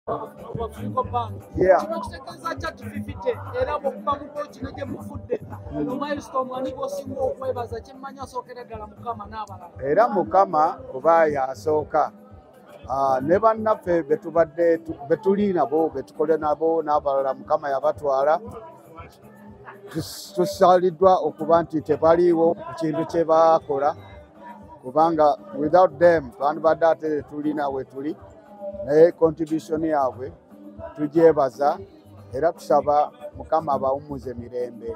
Afrigo Band. Kino kitegeeza chat 50 era bw'okuba mu kino gye mufudde milestone, ani gw'osinga okwebaza? Kyemmanyi asookera ddala Mukama n'abalala. Era Mukama kuba yasooka, ne bannaffe betubadde betuli nabo, betukole nabo n'abalala, Mukama yabatwala. Tusaliddwa okuba nti tebaliiwo ku kintu kye baakola, kubanga without them twandibadde ate tetulina we tuli, naye contribution yaabwe tugyebaza era tusaba Mukama abawummuze mirembe.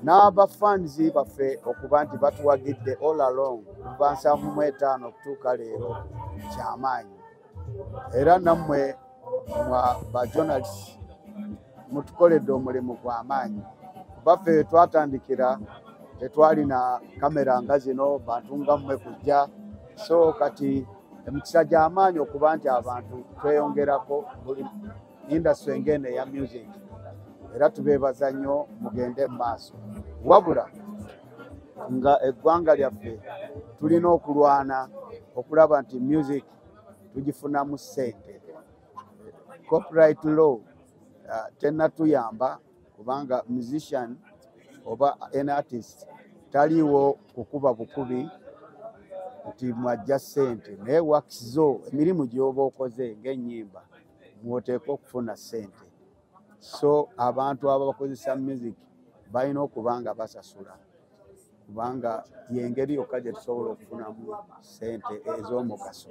N'abafanzi baffe okuba nti batuwagidde all along kuva 75 okutuuka leero kyamaanyi. Era nammwe ba journalist mutukoledde omulimu gw'amaanyi, kuba ffe twatandikira tetwalina kamera nga zino, bantu nga mmwe kujja. So kati emikisa gy'amaanyi okuba nti abantu tweyongerako buli industry ng'eno eya music, era tubeebaza nnyo, mugende mu maaso. Wabula nga eggwanga lyaffe tulina okulwana okulaba nti music tugifunamu ssente. Copyright law tennatuyamba, kubanga musician oba an artist taliiwo kukuba bukubi nti mwajja ssente, naye works zo, emirimu gy'oba okoze ng'ennyimba, mwoteeka okufuna ssente. So abantu abakozesa music balina okuba nga basasula, kubanga yengeri yokka gye tusobola okufunamu ssente ez'omugaso.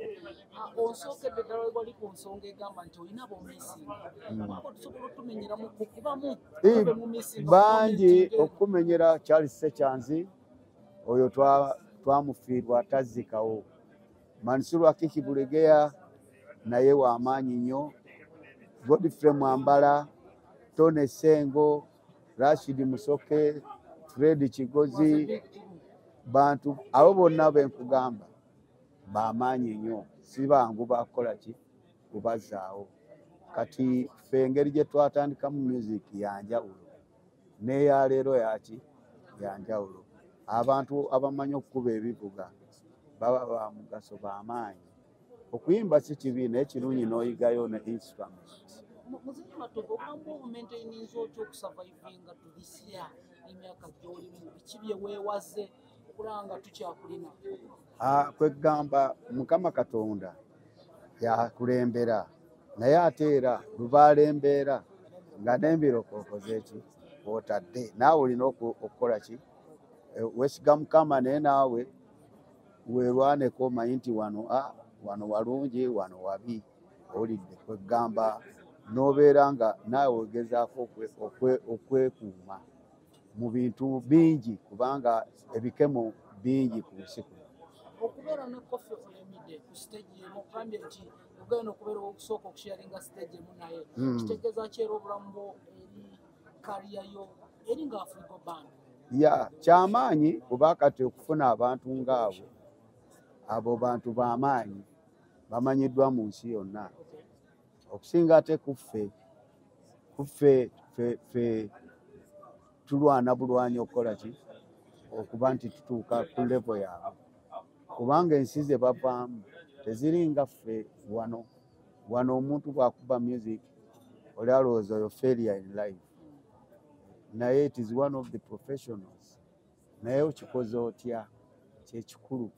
Osookedde ddala wali ku nsonga egamba nti olina b'omissinga. Abo tusobola otumenyeramu kubamu? Bangi okumenyera. Charles Sekyanzi oyo twamufiirwa, tazzikawo. Mansur Akiki Bulegeya naye w'amaanyi nnyo, Godfrey Mwambala, Tone Sengo, Rashid Musoke, Fred Kigozi, bantu abo bonna benkugamba bamaanyi nnyo, si bangu bakukola ki kubazaawo. Kati ffe engeri gye twatandikamu music yanjawulo n'eyaleero yaki yanjawulo. Abantu abamanyi okukuba ebivuga baba ba mugaso, bamaanyi. Okuyimba si kibi, naye kirungi n'oyigayo ne instrument. Muzeeyi Matovu, obulamu bw'obumaintaininza otya okusurvivinga to this year, emyaka gy'olimu? Biki bye weewaze okulaba nga tukyakulina? Kwegamba Mukama Katonda yakulembera, naye ate era lubaala embeera nga n'embiroko okoze ki otadde, naawe olina okukola ki. Weesiga Mukama, naye naawe weerwaneko, omanyi nti wano wano walungi, wano wabi. Owulidde? Kwegamba n'obeera nga naawe ogezaako okwekuuma mu bintu bingi, kubanga ebikemo bingi ku nsi kuno. Okubeera ne Koffi Olomide ku stage emu, okugambye nti ogenda okubeera okusooka okusharinga stage emu naye, kitegeeza ki era obulamu bwo eri career yo eri nga Afrigo Band? Ya, kyamaanyi, kuba kati okufuna abantu ngaabo, abo bantu bamaanyi, bamanyiddwa mu nsi yonna okusinga ate kuffe. Ffe tulwana bulwanyi okukola ki okuba nti tutuuka ku level yaabwe, kubanga ensi ze bavaamu teziringa ffe wano. Wano omuntu bw'akuba music oli alowooza oyo failure in life, naye it is one of the professionals. Naye okikoze otya kyekikulu,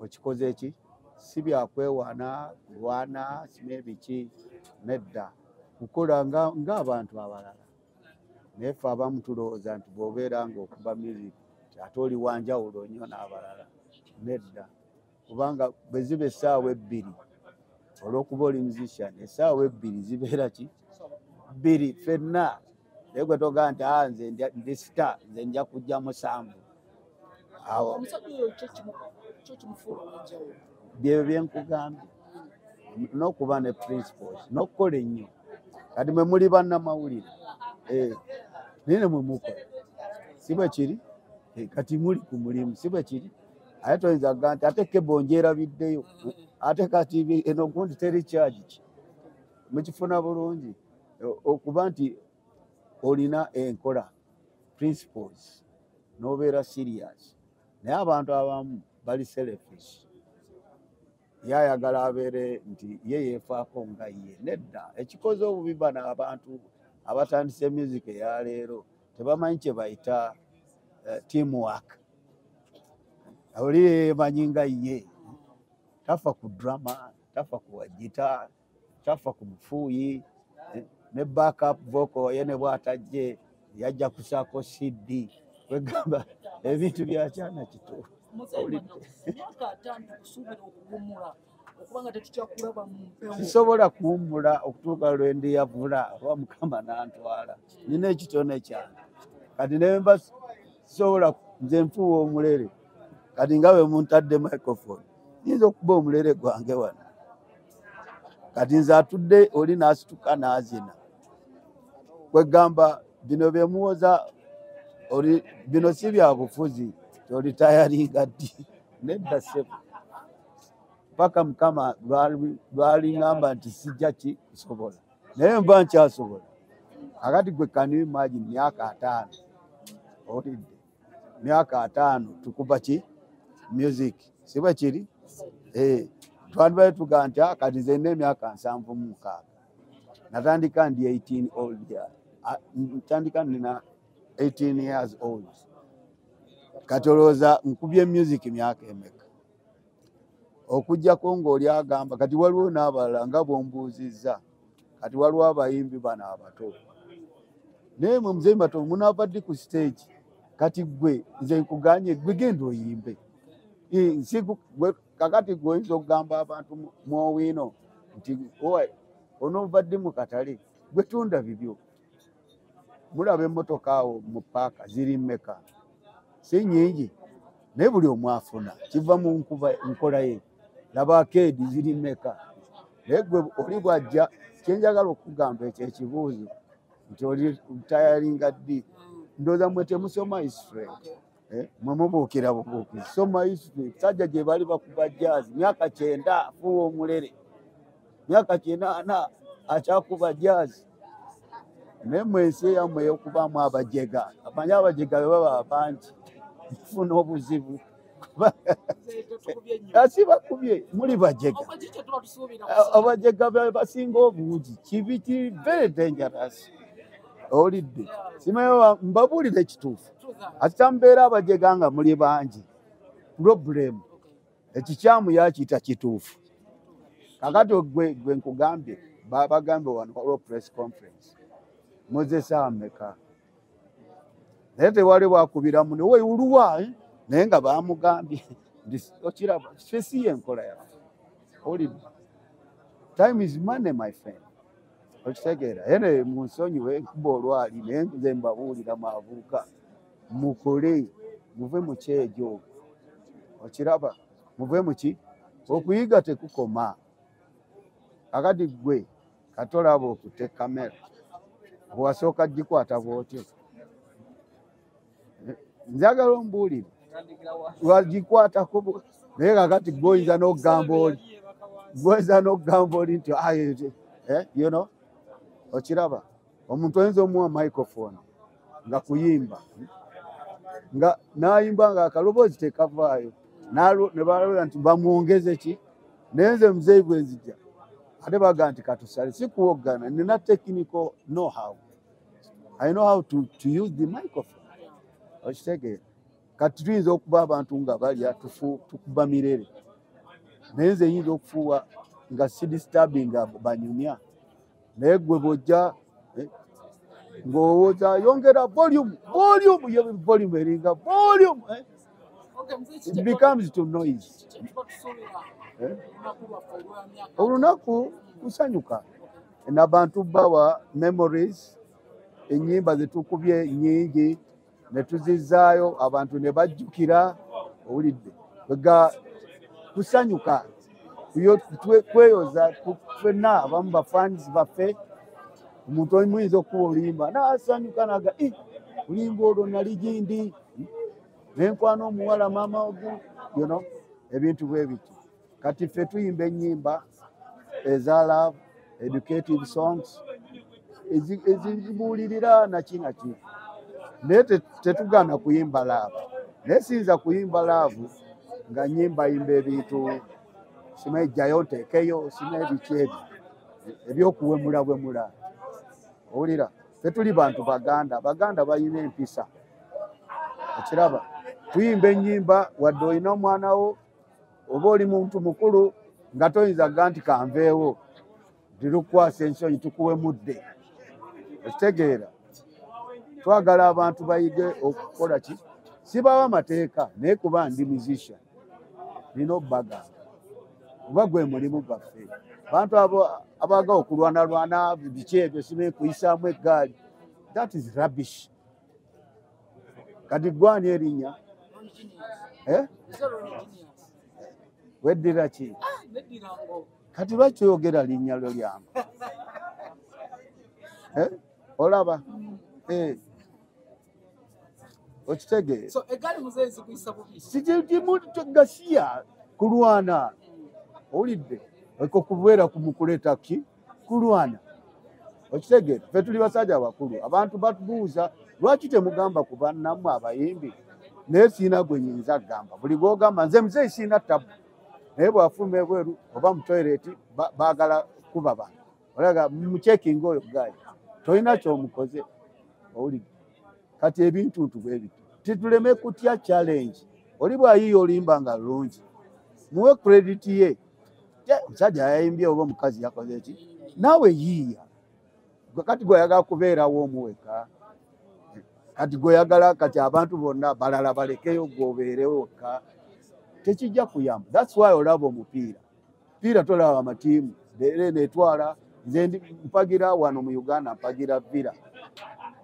okikoze ki? Si byakwewaana kulwana sime biki, nedda, kukola ng'abantu abalala. Naye ffe abamu tulowooza nti bw'obeera nga okuba music ate oli wanjawulo nnyo n'abalala. Nedda, kubanga bwe ziba essaawa 2, olw'okuba oli musician, essaawa 2 zibeera ki 2 ffenna. Naye gwe togaa nti a nze ndi star, nze nja kujja 7 awo. Omusajja oyo kyo kimufuula ow'enjawulo? Byebyo byenkugambye, n'okuba ne principles n'okukola ennyo. Kati mwe muli bannamawulire, naye ne mwe mukola, si bwe kiri? Kati muli ku mulimu, si bwe kiri? Ate toyinza kugaa nti ate kebo ngyerabiddeyo, ate kati eno gundi teri kyagi ki mukifuna bulungi. Okuba nti olina enkola, principles, n'obeera serious. Naye abantu abamu bali selfish. Yayagala abeere nti ye yeefaako nga ye. Nedda, ekikoze obubi bano abantu abatandise music eyaleero tebamanyi kye bayita teamwork. Oli yeemanyi nga ye, tafa ku drummer, tafa ku wa guitar, tafa ku mufuuyi, ne backup vocal ye ne bw'atajje yajja kusaako CD. Kwegamba ebintu byakyana kito. Myaka 50 kusuubira okuwummula okubanga tetukyakulaba mu mpewo. Sisobola kuwummula okutuuka lwe ndiyavula oba Mukama n'antwala. Nina ekitone kyange. Kati ne mba sisobola, nze nfuuwa omulere. Kati nga bwe muntadde microphone, nyinza okuba omulere gwange wano. Kati nze atudde oli n'asituka n'azina. Kwegamba bino bye muwoza oli, bino si bya bufuzi, oli tayalinga ddi? Nedda ssebo, paka Mukama lwaliŋŋamba nti sijja ki kusobola, naye nba nkyasobola. Akati gwe can you imagine myaka 50 olidde myaka 50 tukuba ki music, si bwe kiri? Twandibadde tugamba nti kati nze nina emyaka 76, natandika ndi 18 old, ntandika nina 18 years old. Kati olowooza nkubye music myaka emeka? Okuggyako ng'oli agamba kati waliwo n'abalala nga bw'ombuuzizza, kati waliwo abayimbi bano abato, naye mwe Muzeeyi Matovu munaava ddi ku stage? Kati gwe nze nkuganye, gwe genda oyimbe. Kakati gwe oyinza okugamba abantu mwowiino nti onoova ddi mu katale, gwe tunda bibyo. Mulaba emmotoka awo mu paaka ziri mmeka? Si nnyingi, naye buli omu afuna kiva mu nkola ye. Laba akeedi ziri mmeka? Naye gwe oli bw'ajja, kyenjagala okugamba ekyo ekibuuzo nti oli tayalinga ddi? Ndowooza mmwe temusoma history, mwe mubuukira bubuukizi. Soma history. Sajja gye bali bakuba jazz myaka 90, afuuwa omulere myaka 80 akyakuba jazz. Naye mmwe ensi eyammwe ey'okubaamu abajega, amanyi abajega bwe baba bangi mufuna obuzibu. Si bakubye, muli bajega. Abajega basinga obungi, kibi kiri very dangerous. Olidde simanyi, mbabuulire ekituufu, ate mbeera abajega nga muli bangi problem. Ekikyamu yakiyita kituufu. Kakati gwe nkugambye, bagambye wano waliwo press conference muzesa ameka, naye tewali bwakubira muno we uluwa, naye nga bamugambye okiraba ffe si enkola yaffe. Olidde, time is money, my friend. Okitegeera? Ene munsonyiwe nkuba olwali, naye nze mbabuulira mwavuuka mukole, muve mu kyejo. Okiraba, muve muki, okuyiga tekukoma. Akati gwe katolaba okutte kamera bwewasooka gikwata bwotyo, njagala ombuulire wagikwatako, naye kakati gwe oyinza n'okugamba oli, gwe oyinza n'okugamba oli nti you know, okiraba omuntu oyinza omuwa microphone nga kuyimba nga n'ayimba nga akaloboozi tekavaayo, ne balowooza nti bamwongeze ki. Naye nze muzeeyi bwe nzija ate baga nti katusale, si kuwoggana, nina technical know how, I know how to use the microphone. Okitegeera? Kati tuyinza okuba abantu nga balya tukuba mirere, naye nze yinza okufuuwa nga si disturbing banyumya. Naye gwe bwojja ng'owooza yongera volume, volume ye volume eringa volume, it becomes to noise. Olunaku kusanyuka nabantu bawa memories, ennyimba zetukubye nyingi ne tuzizaayo abantu ne bajjukira. Owulidde? Ga kusanyuka, kweyoza ffenna abamu bafans baffe. Omuntu omuyinza okuba oluyimba nasanyuka naga oluyimba olwo nali gindi nenkwana omuwala maama ogu, you know, ebintu bwe bityo. Kati ffe tuyimba ennyimba eza love, educative songs ezibuulirira naki naki, naye tetugaana kuyimba love, naye siyinza kuyimba love nga nyimbayimba ebintu. Simanyi jjayo nteekeyo, simanyi biki ebyo ebyokuwemula bwemula. Owulira, ffe tuli bantu Baganda, Baganda balina empisa. Okiraba, tuyimba ennyimba wadde olina omwana wo oba oli muntu mukulu nga toyinza ga nti kanveewo ndirukukwasa ensonyi tukuwemudde. Okitegeera, twagala abantu bayige okukola ki, sibawa mateeka naye kuba ndi musician nina obbagamba kuba gwe mulimu gwaffe. Bantu abo abaagala okulwanalwana biki ebyo simanyi kuyisaamu eggaali, that is rubbish. Kati gwani erinnya weddira ki? Kati lwaki oyogera linnya lyo lyangu? Olaba okitegeera gasiya kulwana. Owulidde, eko kubeera mukuleeta ki kulwana. Okitegeera, ffe tuli basajja bakulu. Abantu batubuuza lwaki temugamba ku bannammwe abayimbi, naye siina gwe nyinza kugamba. Buli gw'ogamba nze muzeeyi siina tabu, naye bw'afuluma ebweru oba mu toilet baagala kuba bantu. Olaga mucekinga oyo gayi tolina ky'omukoze. Owulidde, kati ebintuntu bwe bityo tituleme kutya challenge. Oli bw'ayiiya olimba nga lulungi, muwe credit ye. Omusajja yayimbye oba omukazi yakoze ki, naawe yiiya. Kati gw'oyagala kubeerawo omuweka, kati gw'oyagala kati abantu bonna balala balekeyo gw'obeerewo wekka, tekijja kuyamba. That's why olaba omupiira piira tolaba amatiimu leero netwala. Nze mpagira wano mu Uganda, mpagira Villa.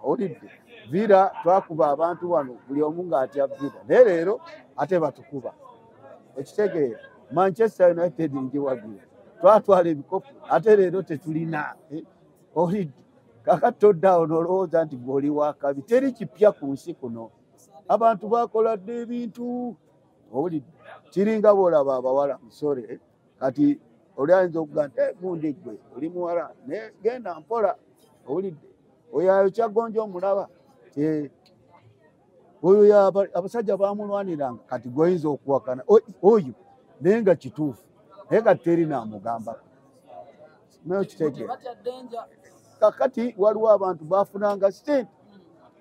Owulidde, Villa twakuba abantu wano buli omu ng'atya Villa, naye leero ate batukuba. Okitegeera, Manchester United ngiwagira, twatwala ebikopo ate leero tetulina. Owulidde, kakati toddaawo n'olowooza nti gw'oli wakabi. Teri kipya ku nsi kuno, abantu bakola dda ebintu. Owulidde, kiringa bw'olaba abawala musore, kati oli ayinza okuga nti gundi gwe oli muwala naye genda mpola. Owulidde, oyo ayokya gonja omulaba, oyo abasajja bamulwaniranga, kati gw'oyinza okuwakana oyo naye nga kituufu, naye kati teri naamugambako. Naye okitegeera, kakati waliwo abantu bafunanga sente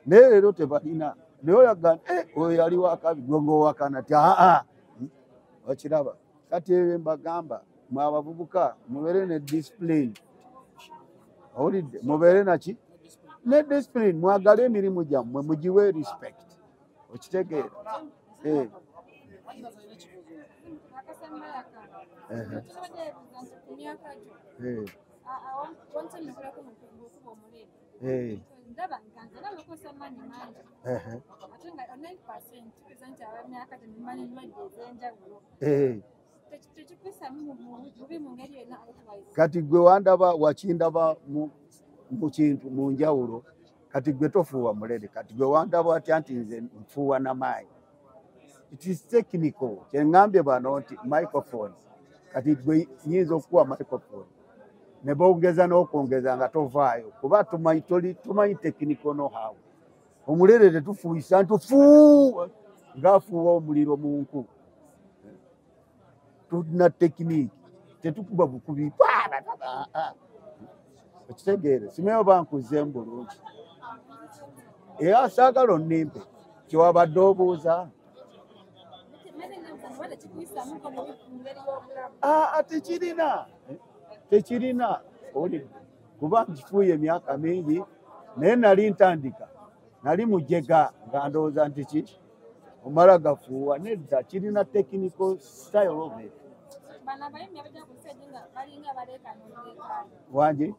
naye leero tebalina, naye olaga nti oyo yali wakabi, gwe ng'owakana ti aa. Okiraba, kati ebyo mbagamba mwe abavubuka mubeere ne discipline. Owulidde, mubeere naki ne discipline, mwagale emirimu gyammwe mugiwe respect. Okitegeera. Kati gwe wandaba wakindaba mu kintu mu njawulo, kati gwe tofuuwa mulere, kati gwe wandaba atya nti nze nfuuwa namaanyi. It is technical. Kye ŋŋambye bano nti microphone, kati gwe nyinza okukuwa microphone ne bongeza n'okwongeza nga tovaayo, kuba tumanyi technical know how. Omulere tetufuuyisa nti fuu ng'afuuwa omuliro mu nku. Tulina technique, tetukuba bukubi. Okitegeere, simanyi oba nkuzeemu bulungi. Era saagala onnimpe kyewabadde obuuza. Tekirina, tekirina, kuba nkifuuye emyaka mingi, naye nali ntandika, nali mujega nga ndowooza nti ki omala gafuuwa. Nedda, kirina technical style of it. Wangi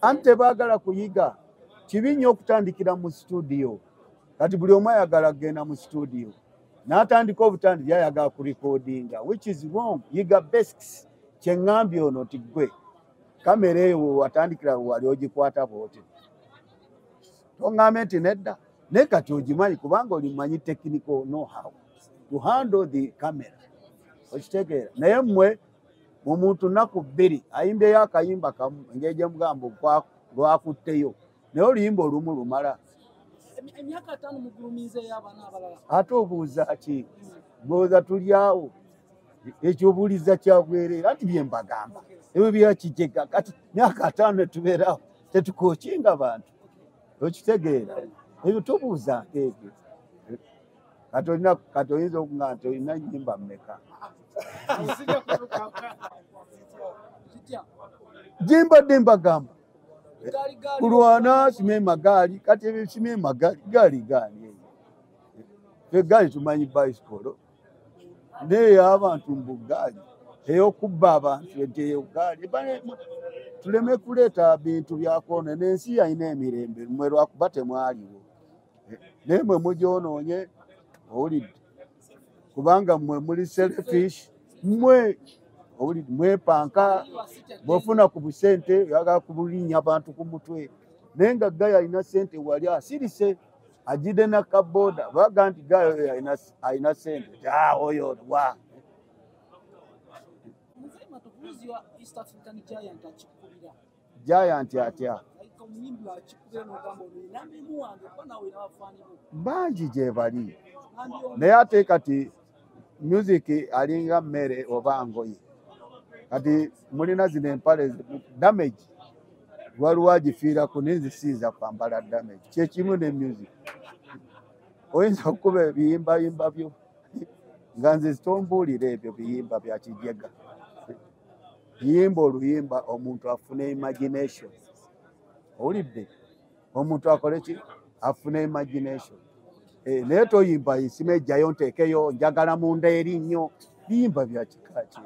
anti tebaagala kuyiga. Kibi nnyo okutandikira mu studio. Kati buli omu ayagala kugenda mu studio n'atandika obutandiki ayagala kurekodinga, which is wrong. Yiga basics. Kye ŋŋambye ono nti gwe kamera eyo watandikira wali ogikwata bw'oti, toŋŋambe nti nedda, naye kati ogimanyi kubanga olimanyi technical know how to handle the camera. Okitegeera, naye mmwe omuntu nnaku bbiri ayimbyeyo akayimba kamu, engeri gye mugamba lwakutteyo, naye oluyimba olumu lumala. Emyaka 5 mugulumize y'abaana abalala. Ate obuuza ki? Mbuuza tuli awo. Ekyobuuliza kya bwereere anti bye mbagamba. Ebyo byakijega kati myaka 5 ne tubeerawo tetukookinga bantu. Okitegeera? Ebyo tobuuzanga ebyo. Kati oyinza okuŋŋamba nti olina nnyimba mmeka? Gye mbadde mbagamba. Kulwana simye magaali kati ebyo simye magaali gaali gaani eyo. Ffe gaali tumanyi bicycle naye abantu mbu gaali ey'okubba abantu ente eyo gaali. Tuleme kuleeta bintu byakwona n'ensi yalina emirembe mmwe lwakuba temwaliwo. Naye mmwe mugyonoonye owulidde kubanga mmwe muli selfish mmwe owulidde mwepanka bw'ofuna ku busente oyagala kubulinnya abantu ku mutwe naye nga gayo alina ssente wali asirise ajjidde na kaboda baga nti gayo oyo alina ssente oyo wa. Giant atya? Bangi gye bali naye ate kati music alinga mmere oba ngoye. Kati mulina zino empale damage waliwo agifiirako naye nze siyinza kwambala damage. Kyekimu ne music oyinza okukuba ebiyimbayimba byo nga nze tombuulira ebyo biyimba bya kijega. Yimba oluyimba omuntu afune imagination. Owulidde? Omuntu akole ki? Afune imagination. Naye toyimba nsima ejjayo nteekeyo njagala munda eri nnyo. Biyimba bya kika ki?